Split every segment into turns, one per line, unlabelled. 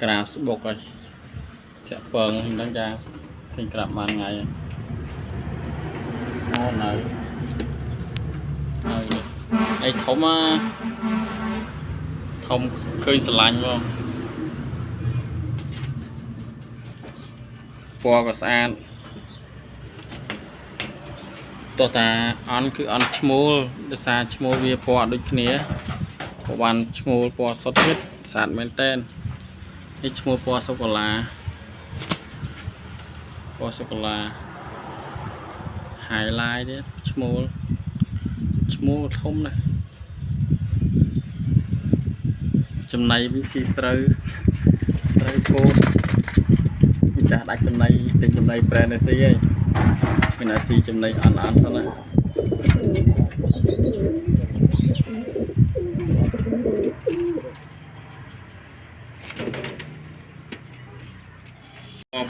ក្រាបស្បុកហើយចាក់ពងហ្នឹងដឹងចាឃើញក្រាបបានថ្ងៃហើយអូនៅនៅនេះអីធំអាធំឃើញស្រឡាញ់ហ្មងពណ៌ក៏ស្អាតតោះតាអន់គឺអន់ឈ្មោលដោយសារឈ្មោលវាពណ៌អត់ដូចគ្នាក៏បានឈ្មោលពណ៌សុទ្ធទៀតស្អាតមែនតើនេះឈ្មោលពណ៌សូកូឡាពណ៌សូកូឡា highlight ទៀតឈ្មោលឈ្មោលធំណាស់ចំណៃវាស៊ីស្រូវស្រូវពោតម្ចាស់ដាច់ចំណៃទិញចំណៃប្រែនស៊ីហើយមានអាស៊ីចំណៃអន់អន់សិនណា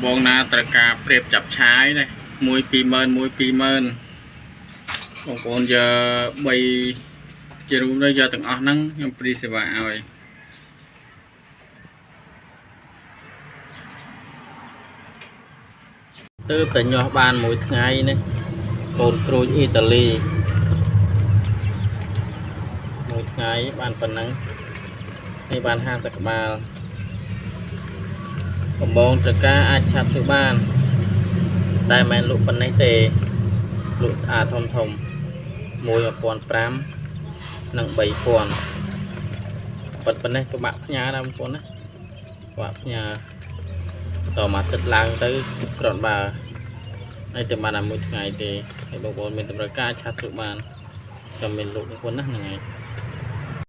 បងណាត្រូវការព្រៀបចាប់ឆាយនេះ1 20000 1 20000បងប្អូនយក3ជារួមទៅយកទាំងអស់ហ្នឹងខ្ញុំព្រីសេវាឲ្យ ទើបតែញាស់បានមួយថ្ងៃនេះកូនក្រូចអ៊ីតាលីមួយថ្ងៃបានប៉ុណ្ណឹងនេះបាន50ក្បាលកំបងត្រូវការអាចឆាប់សួរបាន តែមិនលក់ប៉ុណ្ណេះទេលក់អាធំធំ1500និង3000ប៉ិតប៉ុណ្ណេះពិបាកផ្ញើណាបងប្អូនណាពិបាកផ្ញើតមកទឹកឡើងទៅក្រនបើហើយតែបានតែមួយថ្ងៃទេហើយបងប្អូនមានតម្រូវការឆាត់សួរបានចាំមានលក់បងប្អូនណាហ្នឹងហើយ។